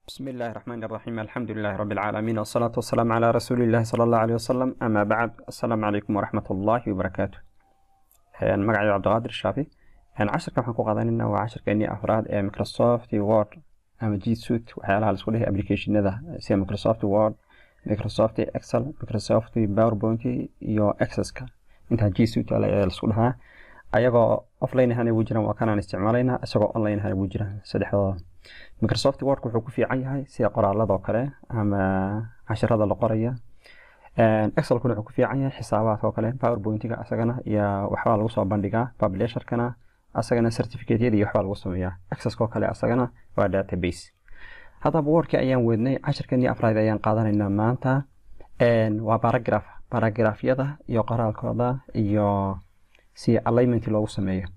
بسم الله الرحمن الرحيم، الحمد لله رب العالمين، والصلاة والسلام على رسول الله صلى الله عليه وسلم، أما بعد، السلام عليكم ورحمة الله وبركاته. Magacayga Cabdiqaadir Shaafi. Casharkan waxaan ku qaadanaynaa waa casharkeenii afraad ee Microsoft Word ama G Suite, waxyaalaha la isku dhahay applicationada sida Microsoft Word, Microsoft Excel, Microsoft PowerPoint iyo Accesska. Intaa G Suite ayaa la isku dhahaa. Ayagoo offline ahana wuu jiraan, waa kanaan isticmaalaynaa, isagoo online ahana wuu jiraan saddexdooda. Microsoft Word wuxuu ku fiican yahay sida qoraalada oo kale ama casharada la qoraya. Excelkuna wuxuu ku fiican yahay xisaabaadka oo kale. PowerPointiga asagana iyo waxbaa lagu soo bandhigaa. Publisherkana asagana certificateyada iyo waxbaa lagu sameeyaa. Accesska oo kale asagana waa database. Haddaba Wordki ayaan weydnay, casharkeenii afraad ayaan qaadanaynaa maanta. Waa paragraph, paragraphyada iyo qoraalkooda iyo si alignment loogu sameeyo.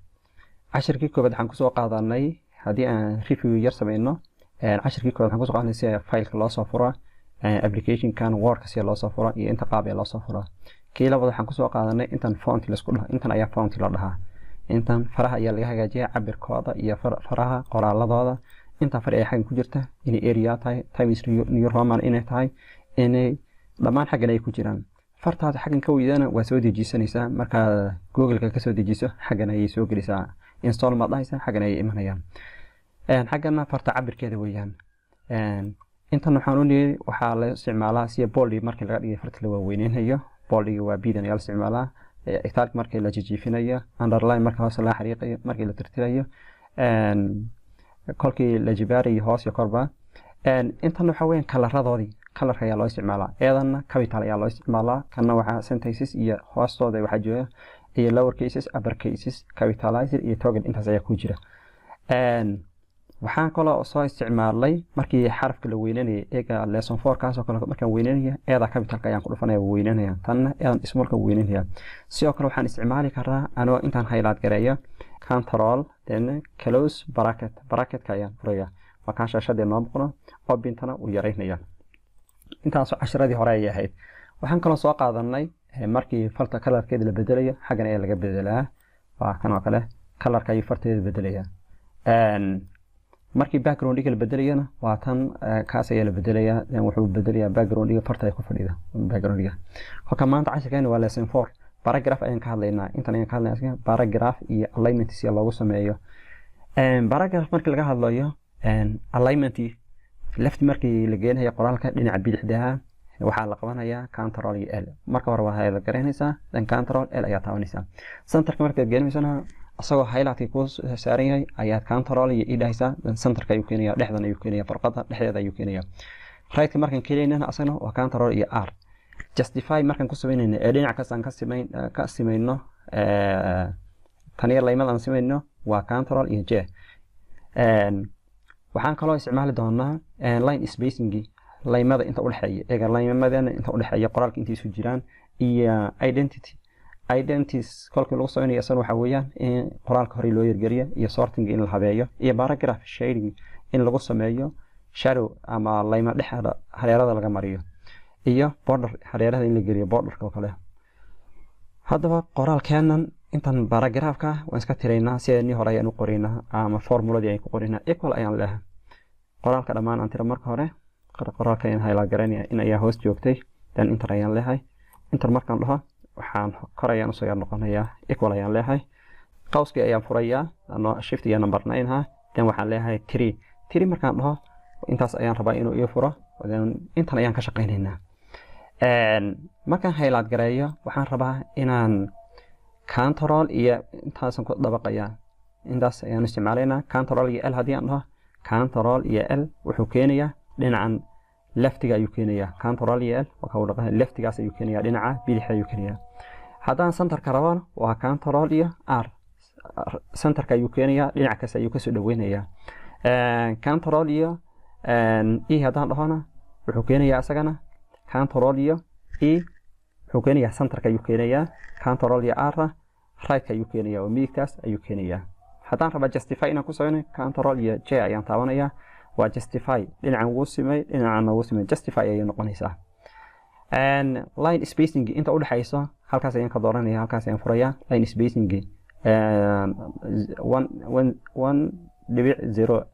Casharkii koobaad waxaan kusoo qaadanay, haddii aan review yar sameyno, casharkii koobaad waxaan kusoo qaadanay sida fileka loo soo furo, applicationkan Wordka sida loo soo furo iyo inta qaab ee loo soo furo. Kii labaad waxaan kusoo qaadanay intan font laisku dhaho, intan ayaa font la dhahaa. Intan faraha ayaa laga hagaajiyaa, cabirkooda iyo faraha qoraaladooda. Intan far ee xaggan ku jirta inay Arial tahay, Times New Roman inay tahay, inay dhammaan xaggan ay ku jiraan. Fartaada xaggan ka weydana waa soo dejisanaysaa. Markaad Google-ka kasoo dejiso, xaggan ayay soo gelisaa, install maad dhahaysaa, xaggan ayay imanayaan. Xaggana farta cabirkeeda weeyaan. Intan waxaan u niri waxaa la isticmaalaa sida boldi markii laga dhigay farta la waaweyneynayo. Boldiga waa bidan ayaa la isticmaalaa, italic markii la jijiifinayo, underline marka hoose laga xariiqayo, markii la tirtirayo, kolkii la jibaarayo hoos iyo korba. Intan waxaa weeyaan colorradoodii, colorka ayaa loo isticmaalaa. Eedanna capital ayaa loo isticmaalaa. Kanna waxaa sentences iyo hoostooda waxaa jooga iyo lower cases, upper cases, capitalizer iyo toggle, intaas ayaa ku jira. Waxaan kaloo soo isticmaalay markii xarafka la weynanayay, eega lesson four kaasoo kale. Markaan weynanaya eeda capitalka ayaan ku dhufanaya, weynanaya. Tanna eedan smallka weynanaya. Sidoo kale waxaan isticmaali karaa anoo intaan highlight gareeyo, control then close bracket, bracketka ayaan furaya, waa kaan shaashadii noo muuqdo. Opentana uu yaraynaya. Intaasoo casharadii hore ayay ahayd. Waxaan kaloo soo qaadanay markii farta colorkeeda la bedelayo, xaggan ayaa laga bedelaa. Waa kan oo kale, colorka ayuu farteeda bedelaya. Markii backgroundiga la bedelayana waa tan, kaas ayaa la bedelayaa. Then wuxuu bedelayaa backgroundiga farta ay ku fadhida backgroundiga. Kolka maanta casharkeena waa lesson four, paragraph ayaan ka hadlaynaa. Intan ayaan ka hadlaynaa, paragraph iyo alignment si loogu sameeyo. Paragraph markii laga hadlayo, alignment left markii la geenayo qoraalka dhinaca bidixdaha, waxaa la qabanayaa control iyo L. Marka hore waa highlight garaynaysaa, then control L ayaa taabanaysaa. Centerka markaad geenaysana, asagoo highlightka kuu saaran yahay ayaad control iyo E dhahaysaa, then centerka ayuu keenaya, dhexdan ayuu keenaya, farqada dhexdeeda ayuu keenaya. Rightka markaan keenaynana asagana waa control iyo R. Justify markaan ku samaynayno ee dhinac kasta aan ka simayn ka simayno, taniyo laymad aan simayno, waa control iyo J. Waxaan kaloo isticmaali doonaa line spacing, laymada inta udhexeeya, eega laymadana inta udhexeeya qoraalka inta isu jiraan, iyo identity. Identities kolkii lagu samaynayo isagana waxaa weeyaan in qoraalka hore loo yargeliyo, iyo sorting in la habeeyo, iyo paragraph shading in lagu sameeyo shadow ama layma dhexda hareerada laga mariyo, iyo border hareerada in la geliyo, borderka oo kale. Haddaba qoraalkeenan intan paragraphka waan iska tiraynaa, sideenii hore ayaan u qoraynaa ama formuladii ayaan ku qoraynaa. Equal ayaan leeyahay. Qoraalka dhammaan aan tiro marka hore. Qoraalka ayaan highlight garaynaya, in ayaa hoos joogtay. Then enter ayaan leeyahay. Enter markaan dhaho, waxaan kor ayaan usoo yar noqonayaa. Equal ayaan leeyahay, qawskii ayaan furayaa, shift iyo number nine ha. Then waxaan leeyahay three. Three markaan dhaho, intaas ayaan rabaa inuu ii furo. Intan ayaan ka shaqaynaynaa. Markaan highlight gareeyo, waxaan rabaa inaan control iyo intaasan ku dabaqayaa, intaas ayaan isticmaalaynaa. Control iyo L haddii aan dhaho, control iyo L wuxuu keenayaa dhinacan leftiga ayuu keenayaa. Control iyo L leftigaas ayuu keenayaa, dhinaca bidixda ayuu keenayaa. Haddaan centerka rabana waa control iyo R, centerka ayuu keenayaa, dhinac kasta ayuu kasoo dhaweynayaa. Control iyo E haddaan dhahona, wuxuu keenayaa isagana, control iyo E wuxuu keenayaa centerka ayuu keenayaa. Control iyo R right ayuu keenayaa oo midigtaas ayuu keenayaa. Haddaan rabaa justify inaan ku sameynayo, control iyo J ayaan taabanayaa, waa justify. Dhinacan wuu simay, dhinacanna wuu simay, justify ayay noqonaysaa. Line spacing inta udhexayso halkaas ayaan ka dooranaya, halkaas ayaan furayaa. Line spacing 1 1 1.0,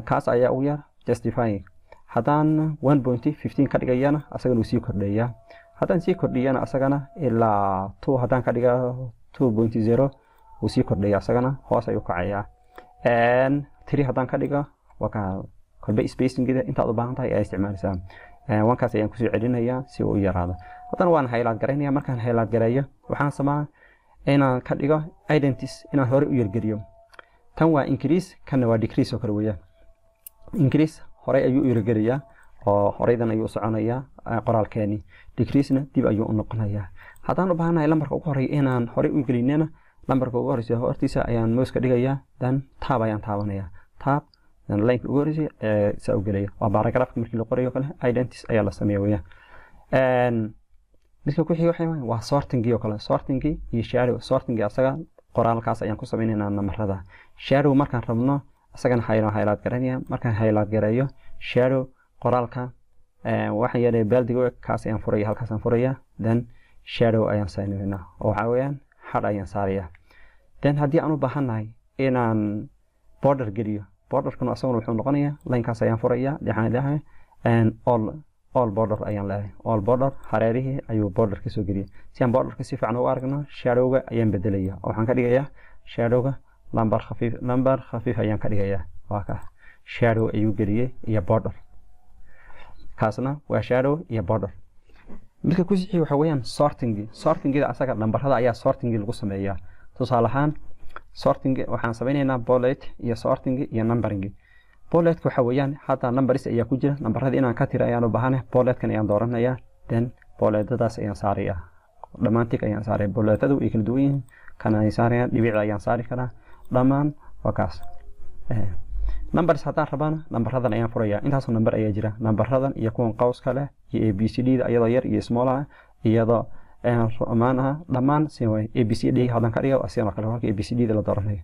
kaas ayaa ugu yar. Justifying haddaan 1.15 ka dhigayana, asagana wuu sii kordhayaa. Haddaan sii kordhiyana, asagana ilaa 2 haddaan ka dhiga, 2.0, wuu sii kordhaya, asagana hoos ayuu kacayaa. 3 haddaan ka dhigo, waa ka kolba spacingida intaad u baahan tahay ayaa isticmaalaysaa. Wankaas ayaan kusoo celinayaa si uu u yaraado. Haddana waan highlight garaynaya. Markaan highlight gareeyo, waxaan samaa inaan ka dhigo indents, inaan hore u yargeliyo. Tan waa increase, kanna waa decrease oo kale weeyaan. Increase horey ayuu u yargeliyaa oo horeydan ayuu u soconayaa qoraalkeeni. Decreasena dib ayuu u noqonayaa. Haddaan u baahanahay lambarka ugu horeeya inaan horey u gelinana, lambarka ugu horeysa hortiisa ayaan mouseka dhigayaa, then tab ayaan taabanaya, tab, then lineka ugu horeysay saa u gelaya. Waa paragraphka markii la qorayo kale, indents ayaa la sameeya weeyaan. Midka ku xiga waxay waa sortingii oo kale, sortingii iyo shadow. Sortingii asaga qoraalkaas ayaan ku sameynaynaa namarada. Shadow markaan rabno, asagana highlight garanaya. Markaan highlight gareeyo shadow qoraalka, waxaan yeelaya baaldiga kaas ayaan furaya, halkaas aan furaya, then shadow ayaan sameynaa oo waxaa weeyaan hadh ayaan saaraya. Then haddii aan u baahannahay inaan border geliyo, borderkuna asaguna wuxuu noqonayaa linekaas ayaan furaya, waxaan leeyahay all border ayaan leeyahay. All border, hareerihii ayuu border ka soo geliyay. Si aan borderka si fiican ugu aragno, shadowga ayaan bedelaya oo waxaan ka dhigayaa shadowga lambar khafiif, lambar khafiif ayaan ka dhigayaa. Waa ka shadow ayuu geliyey iyo border. Kaasna waa shadow iyo border. Midka ku sixi waxa weeyaan sorting. Sortingida asaga lambarada ayaa sorting lagu sameeyaa. Tusaale ahaan, sorting waxaan sameynaynaa bullet iyo sorting iyo numbering. Bulletka waxa weeyaan hadda numbers ayaa ku jira, nambaradii inaan ka tiro ayaan u baahanahay. Bulletkan ayaan dooranayaa, then bulletadaas ayaan saarayaa, dhammaan tick ayaan saaraya. Bulletadu way kala duwan yihiin. Kan ayaan saaraya, dhibicda ayaan saari karaa, dhammaan waa kaas. Numbers haddaan rabana, nambaradan ayaan furaya. Intaasoo number ayaa jira, nambaradan iyo kuwan qowska leh iyo A B C D da iyadoo yar iyo small ah, iyadoo romaan ah, dhammaan si way. A B C D haddaan ka dhigo, sidan oo kale halka A B C D da la dooranayo.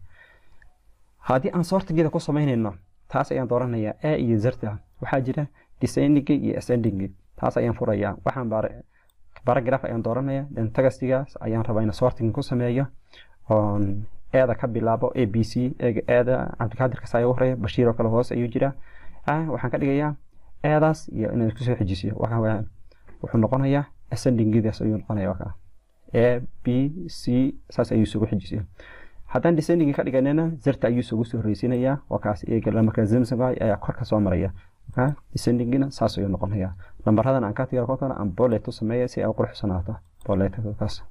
Haddii aan sortingida ku samaynayno, taas ayaan dooranayaa, A iyo zerta. Waxaa jira descending iyo ascending, taas ayaan furayaa. Waxaan paragraph ayaan dooranaya, then textigaas ayaan rabaa inaan sorting ku sameeyo oon eeda ka bilaabo, A B C. Eeda Cabdikaadirka saa ugu horeeya, Bashiir oo kale hoos ayuu jiraa. Waxaan ka dhigayaa eedaas iyo inaan isku soo xejisiyo. Waxa weeyaan wuxuu noqonayaa ascendingidaas ayuu noqonaya. Waa A B C, saas ayuu isugu xejisiya. Haddaan descending ka dhiganana, zerta ayuu isugu soo horreysiinayaa. Waa kaas eega, marka zamzamka ayaa kor ka soo maraya. Marka descendingina saas ayuu noqonayaa. Lambaradan aan ka tiro kolkana aan bullet u sameeya si ay u quruxsanaato. Bullet kaas,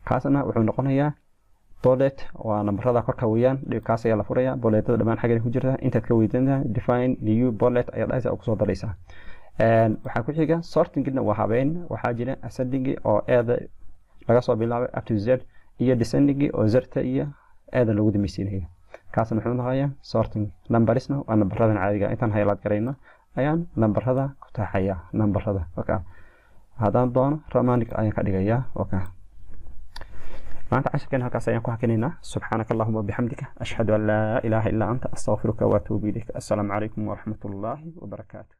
kaasna wuxuu noqonayaa bullet, waa nambarada korka weeyaan. Kaas ayaa la furaya. Bulletada dhammaan xaggan ku jirta. Intaad ka weydantahay, define new bullet ayaad dhahaysaa oo kusoo daraysaa. Waxaa ku xiga sortingina, waa habeen. Waxaa jira ascending oo eeda laga soo bilaabay up to Z, iyo descending oo zerta iyo eeda lagu dameysiinayo. Kaasna wuxuu noqonayaa sorting. Numbersna waa nambaradan caadiga. Intaan highlight garayno ayaan nambarada ku taxaya, nambarada. Okay, haddaan doono romaanic ayaan ka dhigayaa. Okay, maanta cashirkan halkaas ayaan ku hakinaynaa. Subxaanaka allahuma wabixamdika, ashhadu an laa ilaaha illaa anta, astaqfiruka waatuubu ilayk. Assalaamu calaykum waraxmat ullaahi wabarakaatu.